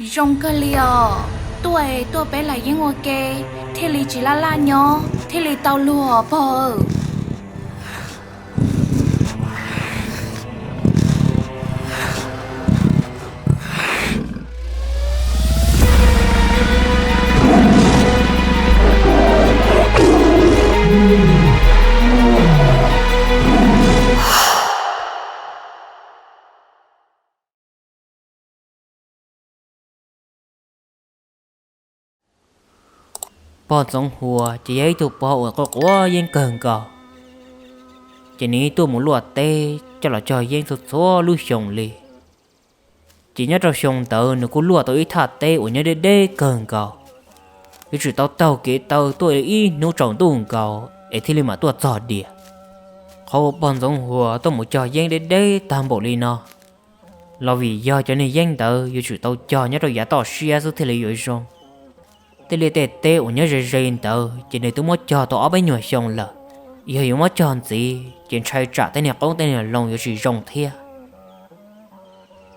Zoo kawg li os, tuaj es tuaj peb hlais yeeb ua ke, thiaj li tsis laj laj nyob, thiaj li tau luag os pog. Pog Ntxoov Hua ces yog ib tug pog uas quav quav yeeb kawg nkaus, ces nws tuaj mus luaj teb coj los cog yeeb txhua txhua lub xyoo li. Ces nyob rau xyoo ntawd nws kuj luaj tau ib thaj teb uas nyob deb deb kawg nkaus, yuav tsum tau taug kev taw tuaj ib hnub tsaus ntuj nkaus es thiaj li mam tuaj txog diam. Qhov uas pog Ntxoov Hua tuaj mus cog yeeb deb deb tag npaum li no los vim yog cov niag yeeb ntawd yuav tsum tau cog nyob rau yav toj siab xwb thiaj li yuav zoo. Tej liaj tej teb uas nyob ze ze ntawd ces nws twb muab cog tau ob peb nyuag xyoo lawm, yog yuav muab cog ntxiv ces ntshai tsam tej niag qoob tej niag loo yuav tsis zoo thiab.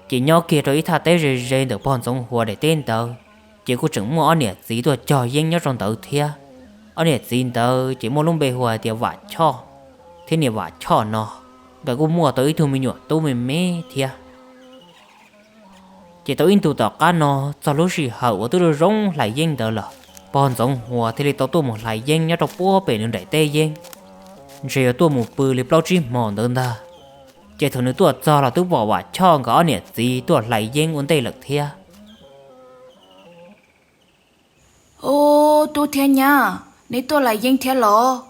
Ces nyob kiag rau ib thaj teb ze ze ntawm pog Ntxoov Hua daim teb ntawd, ces kuj tseem muaj ob niam txiv tuaj cog yeeb nyob rau ntawd thiab. Ob niam txiv ntawd ces muaj lub npe hu hais tias Vam Choj thiab niam Vam Choj no, nkawd kuj muaj tau ib tug me nyuam tub me me thiab. Ces tau ib ntus tom qab no, txog lub sij hawm uas twb zoo zoo hlais yeeb ntawd lawm, pog Ntxoov Hua thiaj li tau tuaj mus hlais yeeb nyob rau puag pem nws daim teb yeeb, ntshe yuav tuaj mus pw li plaub tsib hmo ntawd ntag. Ces thaum nws tuaj txog los twb pom Vam Choj nkawd ob niam txiv tuaj hlais yeeb ua ntej lawm thiab. Ub, tub thiab nyab, neb tuaj hlais yeeb thiab los?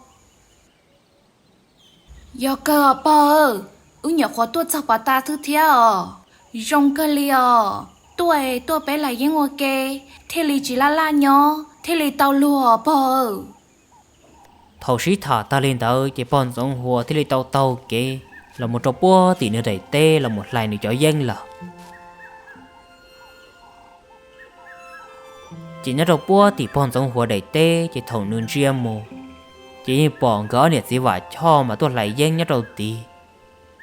Yog kawg os pog, wb nyuam qhuav tuaj txog pas tas xwb thiab os. Zoo kawg li os, tuaj es tuaj peb hlais yeeb ua ke, thiaj li tsis laj laj nyob, thiaj li tau luag os pog. Thaum sib tham tag li ntawd ces pog Ntxoov Hua thiaj li tau taug kev los mus rau puag tim nws daim teb los mus hlais nws cov yeeb lawm. Ces nyob rau puag tim pog Ntxoov Hua daim teb ces thaum nws ntsia mus, ces yeej pom nkawd ob niam txiv Vam Choj mas tuaj hlais yeeb nyob rau tid,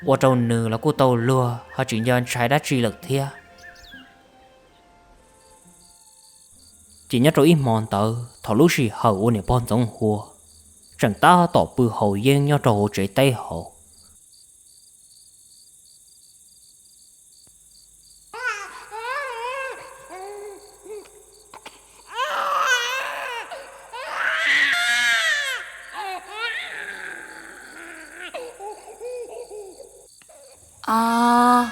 ua rau nws los kuj tau luag ho tsis nco ntshai dab tsi lawm thiab. Ces nyob rau ib hmo ntawd thaum lub sij hawm uas niam pog Ntxoov Hua tseem tab tom pw haus yeeb nyob rau hauv tsev teb hauv, A,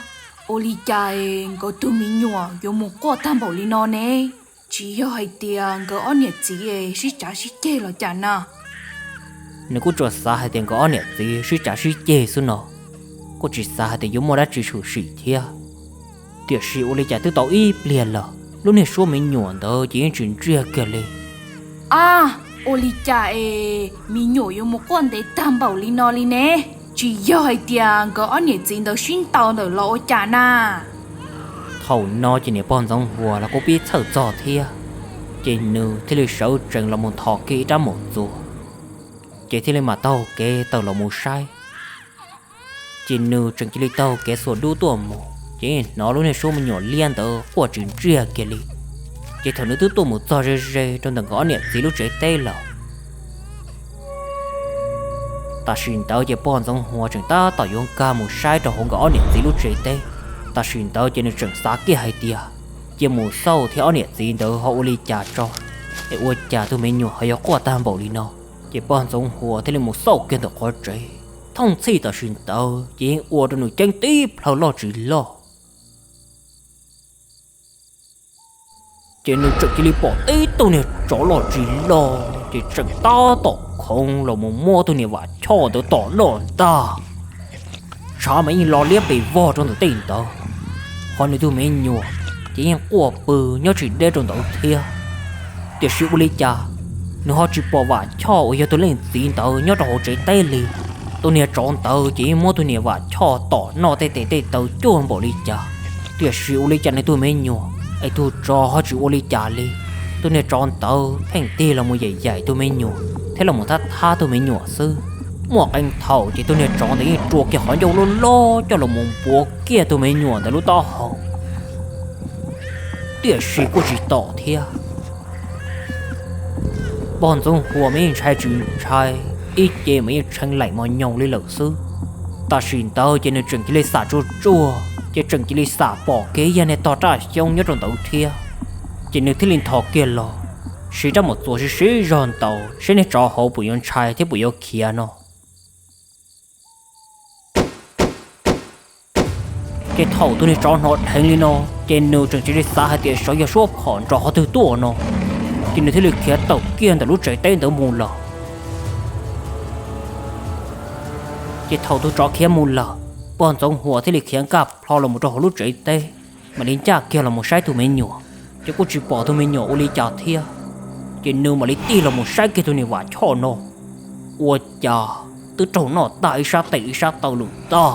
ua li cas es nkawd tus me nyuam yuav mus quaj tag npaum li no ne? Tsis yog hais tias nkawd ob niam txiv sib cav sib ceg los cas na? Nws kuj tsuas xav hais tias nkawd ob niam txiv sib cav sib ceg xwb no, kuj tsis xav hais tias yuav muaj dab tsi tshwm sim thiab. Tiam sis ua li cas twb tau ib pliag lawm, lub niag suab me nyuam ntawd ces yeej tsis ntsiag kiag li. A, ua li cas es me nyuam yuav mus quaj ntev tag npaum li no li ne? Tsis yog hais tias nkawd ob niam txiv ntawd sib ntaus ntawm los ua cas na? Thaum no ces niam pog Ntxoov Hua los kuj pib txhawj txog thiab, ces nws thiaj li sawv tsees los mus nthos kiag ib rab mus txuas, ces thiaj li mam taug kev tawm los mus saib. Ces nws tseem cia li taug kev xuas dub tuaj mus, ces yeej hnov lub niag suab me nyuam liab ntawd quaj tsis ntsiag kiag li. Ces thaum nws twb tuaj mus txog ze ze rau ntawm nkawd ob niam txiv lub tsev teb lawm, tam sim ntawd ces pog Ntxoov Hua tseem tab tom yuav nkag mus saib rau hauv nkawd ob niam txiv lub tsev teb. Tam sim ntawd ces nws tseem xav kiag hais tias cia mus xauj thiab ob niam txiv ntawd ho ua li cas tso, es ua cas tus me nyuam ho yuav quaj tag npaum li no. Ces pog Ntxoov Hua thiaj li mus xauj kiag ntawm qhov tsev. Thooj txhij tam sim ntawd ces yeej ua rau nws ceeb tib plhaw loj tsis loj. Ces nws tseem cia li pom tib tug niag tsov loj tsis loj ces tseem tab tom khoov los mus muab tus niam Vam Choj ntawd tom noj ntag. Tshav mas yeej lo liab pes vog rau ntawm tej ntawd, ho nws tus me nyuam ces yeej quaj pw nyob tsis deb rau ntawd thiab. Tiam sis ua li cas nws ho tsis pom Vam Choj uas yog tus leej txiv ntawd nyob rau hauv tsev teb li. Tus niag tsov ntawd ces yeej muab tus niam Vam Choj tom noj tej tes tej taw cuag npaum li cas, tiam sis ua li cas nws tus me nyuam es tus tsov ho tsis ua li cas li. Tus niag tsov ntawd pheej tig los mus yaim yaim tus me nyuam thiab los mus thab thab tus me nyuam xwb. Muaj qee thaum ces tus niag tsov ntawd yeej rua kiag qhov ncauj loj loj coj los mus npuav kiag tus me nyuam ntawd lub taub hau. tiam sis kuj tsis tom thiab. Pog Ntxoov Huas mas yeej ntshai tsis ntshai, ib ce mas yeej tshee laim mos nyoos li lawm xwb. Tam sim ntawd ces nws tseem cia li xam tsuag tsuag, ces tseem cia li xam pom kiag ib yag niag tog raj xyoob nyob rau ntawd thiab. Ces nws thiaj li nthos kiag los, siv rab mus txuas siv siv zog ntaus seb niag tsov hauv puas yuav ntshai thiab puas yuav khiav no. Ces thaum tus niag tsov hnov dheev li no, ces nws tseem cia li xav hais tias xyov yog suab phom nrov qhov twg tuaj no, ces nws thiaj li khiav tawm kiag ntawm lub tsev teb ntawd mus lawm. Ces thaum tus tsov khiav mus lawm, pog Ntxoov Huas thiaj li khiav nkaj plho los mus rau hauv lub tsev teb, mam li ncaj kiag los mus saib tus me nyuam, ces kuj tsis pom tus me nyuam ua li cas thiab. Ces nws mam li tig los mus saib kiag tus niam Vam Choj no, ua cas twb raug noj tag ib sab tes ib sab taw lawm ntag.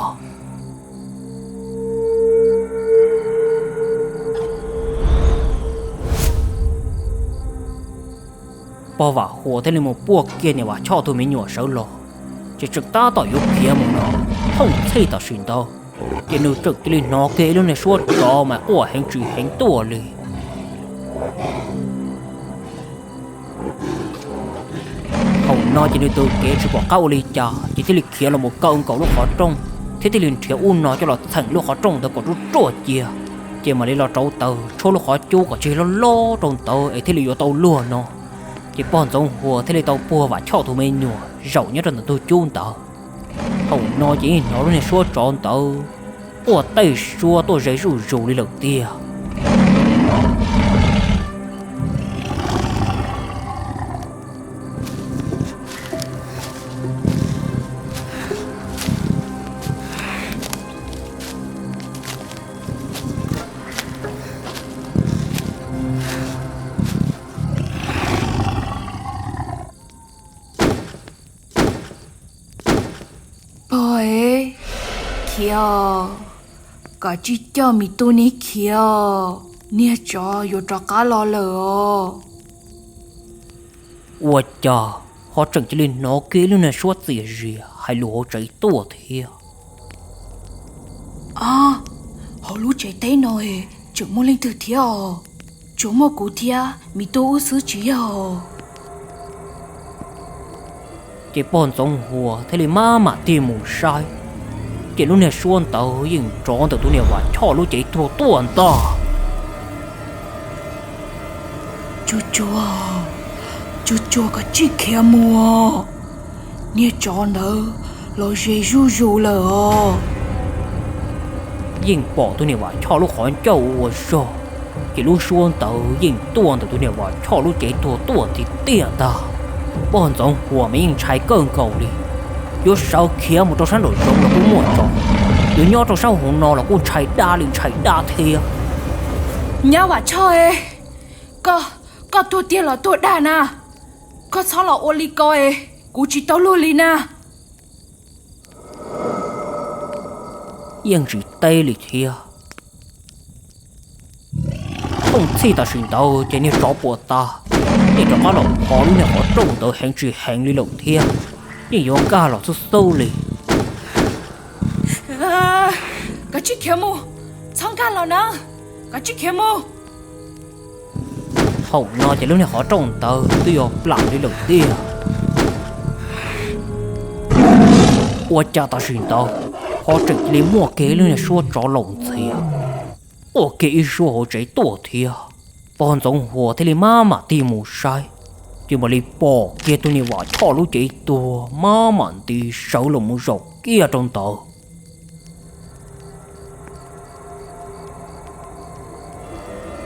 Pog Vam Huas thiaj li mus puaj kiag niam Vam Choj tus me nyuam sawv los, ces tseem tab tom yuav khiav mus no, thooj txhij tam sim ntawd, ces nws tseem cia li hnov kiag ib lub niag suab tsov mas quaj heev tsis heev tuaj li. Thaum no ces nws tus kev tsis pom qab ua li cas, ces thiaj li khiav los mus kaw nkaus lub qhov rooj, thiab thiaj li nrhiav ub no coj los txheem lub qhov rooj ntawd kom ruaj ruaj cia, ces mam li los rauv taws tshuab lub qhov cub kom tsig loj loj rau ntawd es thiaj li yuav tau luag no. Ces pog Ntxoov Huas thiaj li tau puag Vam Choj tus me nyuam zaum nyob rau ntawm ntug cub ntawd. Thaum no ces yeej hnov lub niag suab tsov ntawd quaj tej suab tuaj ze zuj zus li lawm tiag. Pog e, khiav os, koj tsis coj me tub ni khiav os, niag tsov yuav rov qab los lawm os. Ua cas ho tseem cia li hnov kiag lub niag suab txias zias hais lus hauv tsev tuaj thiab. Ab, hauv lub tsev teb no tseem muaj leej twg thiab os? Tsuas muaj kuv thiab me tub wb xwb tsis yog? Ces pog Ntxoov Huas thiaj li maj mam tig mus saib, ces lub niag suab ntawd yeej nrov ntawm tus niam Vam Choj lub cev tuag tuaj ntag. Tsuag tsuag, tsuag tsuag koj tsij khiav mus, niag tsov ntawd los ze zuj zus lawm os. Yeej pom tus niam Vam Choj lub qhov ncauj ua zog, ces lub suab ntawd yeej tuaj ntawm tus niam Vam Choj lub cev tuag tuaj tiag tiag ntag. Pog Ntxoov Huas mas yeej ntshai kawg nkaus li, yuav sawv khiav mus rau sab nraum zoov los kuj muaj tsov, yuav nyob rau sab hauv no los kuj ntshai dab li ntshai dab thiab. Nyab Vam Choj e, koj, koj tuag tiag los tuag dag na, koj txhob los ua li ko es kuv tsis tau luag li na. Yeej tsis teb li thiab. Thooj txhij tam sim ntawd ces niag tsov puas tas, yeej rov qab los phov lub niag qhov rooj ntawd heev tsis heev li lawm thiab, yeej yuav nkag los xub xub li. Koj tsij khiav mus, txhob nkag los na, koj tsij khiav mus. Thaum no ces lub niag qhov rooj ntawd twb yuav plam li lawm tiag. Ua cas tam sim ntawd ho tseem cia li muaj kiag ib lub niag suab tsov laus ntxhias quaj kiag ib suab hauv tsev tuaj thiab. Pog Ntxoov Huas thiaj li maj mam tig mus saib, ces mam li pom kiag tus niam Vam Choj lub cev tuag maj mam nti sawv los mus zaum kiag rau ntawd.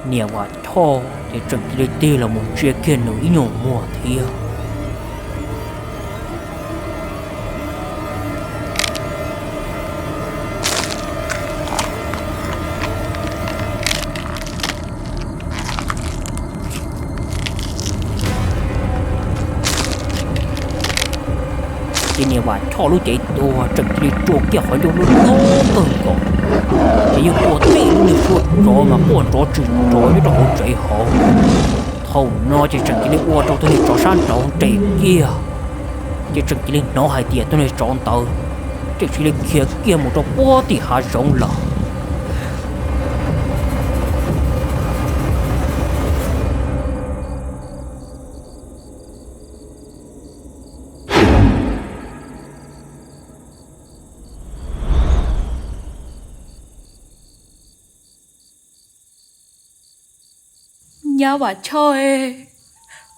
Niam Vam Choj ces tseem cia li tig los mus ntsia kiag nws ib nyuag muag thiab. Ces niam Vam Choj lub cev tuag tseem cia li rua kiag qhov ncauj loj loj kawg nkaus, ces yeej ua tib lub niag suab tsov mas quaj nrov tsis nrov nyob rau hauv tsev hauv. Thaum no ces tseem cia li ua rau tus niag tsov sab nraud nres kiag, ces tseem cia li hnov hais tias tus niag tsov ntawd tseem cia li khiav kiag mus rau puag tim hav zoov lawm. Nyab Vam Choj,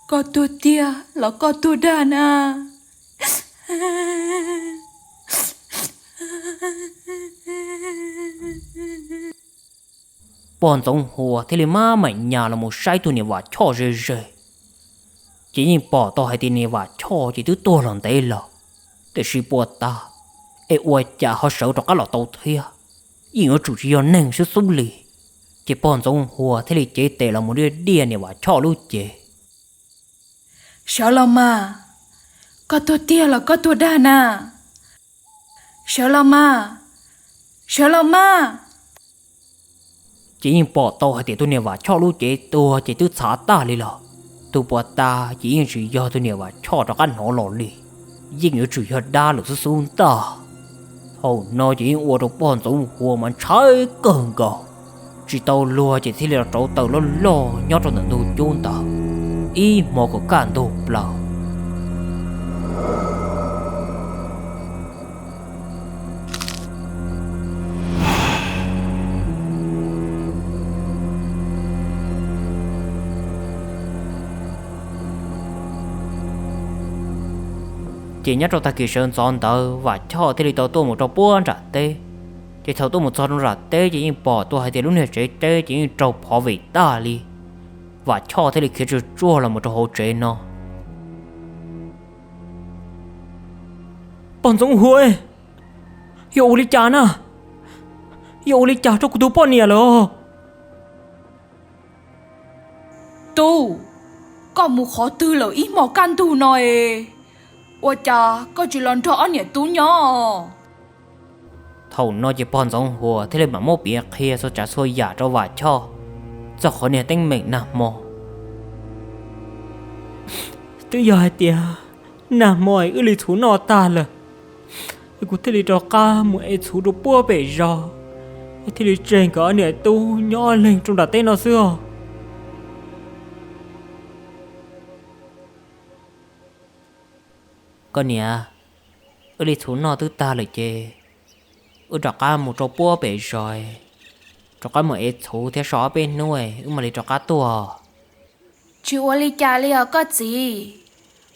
koj tuag tiag los koj tuag dag na? Pog Ntxoov Hua thiaj li maj mam nyas los mus saib tus niam Vam Choj ze ze, ces yeej pom tau hais tias niam Vam Choj ces twb tuag los ntev lawm, tiam sis puas tas es ua cas ho sawv rov qab los tau thiab, yeej yuav tsum tsis yog neeg xwb xub li. Ces pog Ntxoov Hua thiaj li cev tes los mus diaj diaj niam Vam Choj lub cev. Sawv los mas, koj tuag tiag los koj tuag dag na? Sawv los mas, sawv los mas. Ces yeej pom tau hais tias tus niam Vam Choj lub cev tuag ces twb txhav tag li lawm. Tus puas tas ces yeej tsis yog tus niam Vam Choj rov qab hnov los li, yeej yuav tsum yog dab lawm xwb xub ntag. Thaum no ces yeej ua rau pog Ntxoov Hua mas ntshai kawg nkaus, tsis tau luag ces thiaj li los rauv taws loj loj nyob rau ntawm ntug cub ntawd ib hmo kom kaj ntug plaws. Ces nyob rau tag kis sawv ntxov ntawd Vam Choj thiaj li tau tuaj mus rau puag nram teb. Ces thaum tuaj mus txog rau nram teb ces yeej pom tau hais tias lub niag tsev teb ces yeej raug phov vim tag li. Vam Choj thiaj li khiav tsuag tsuag los mus rau hauv tsev no. Pog Ntxoov Hua, yog ua li cas na? Yog ua li cas rau kuv tus poj niam lawm? Tub, koj mus qhov twg lawm ib hmo kaj ntug no es? Ua cas koj tsis los nrog ob niam tub nyob? Thaum no ces pog Ntxoov Hua thiaj li mam muab piav qhia txhua tsav txhua yam rau Vam Choj txog qhov niag teeb meem nag hmo. Twb yog hais tias nag hmo es wb li txhuv noj tag lawm, kuv thiaj li rov qab mus ev txhuv rau puag pem zos, thiaj li tseg nkawd ob niam tub nyob ob leeg rau nram teb no xwb os. Koj niam, wb li txhuv noj twb tag lawm ces wb rov qab mus rau puag pem zos, rov qab mus ev txhuv thiab so ob peb hnub wb mam li rov qab tuaj. Tsis ua li cas li os koj txiv,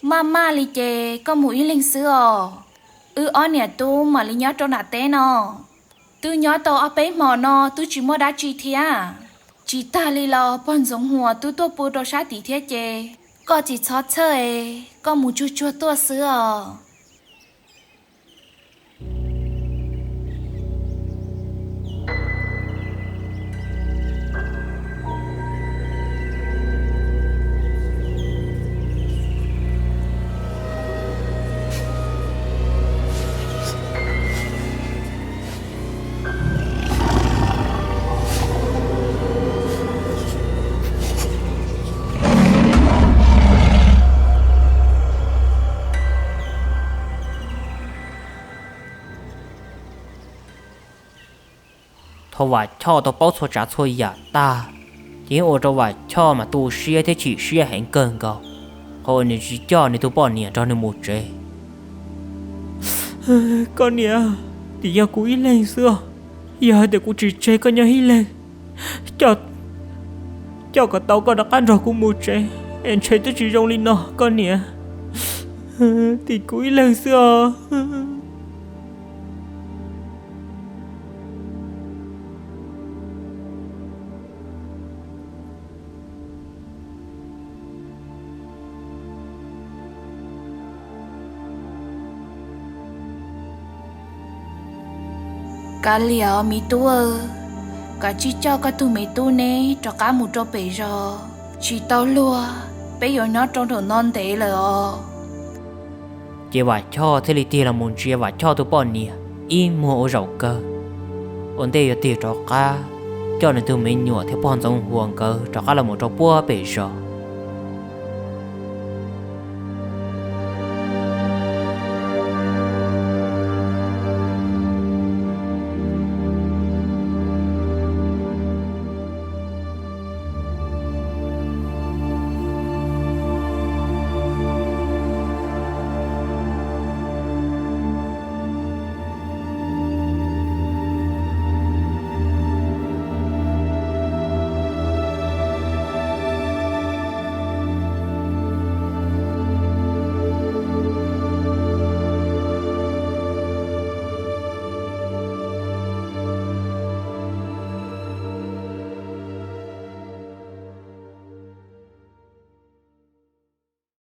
maj maj li ces koj mus ib leeg xwb os, wb ob niam tub mam li nyob rau nram teb no. Twb nyob tau ob peb hmo no twb tsis muaj dab tsi thiab. Tsis tag li los pog Ntxoov Hua twb tuaj pw rau sab tim thiab ces koj tsis txhob txhawj es koj mus tsuag tsuag tuaj xwb os. Thaum Vam Choj tau paub txhua tsav txhua yam tag, ces yeej ua rau Vam Choj mas tu siab thiab chim siab heev kawg nkaus, qhov uas nws tsis coj nws tus poj niam nrog nws mus tsev. Koj niam, tim yog kuv ib leeg xwb os. Yog hais tias kuv tsis tseg koj nyob ib leeg, coj kom tau koj rov qab nrog kuv mus tsev es ntshe twb tsis zoo li no koj niam. Tim kuv ib leeg xwb os. Kav liam os me tub, kav tsij coj koj tus me tub neb rov qab mus rau pem zos, tsis tau luag peb yuav nyob rau nraum no ntev lawm os. Ces Vam Choj thiaj li tig los mus ntsia Vam Choj tus poj niam ib muag ua zaum kawg, ua ntej yuav tig rov qab coj nws tus me nyuam thiab pog Ntxoov Hua nkawd rov qab los mus rau puag pem zos.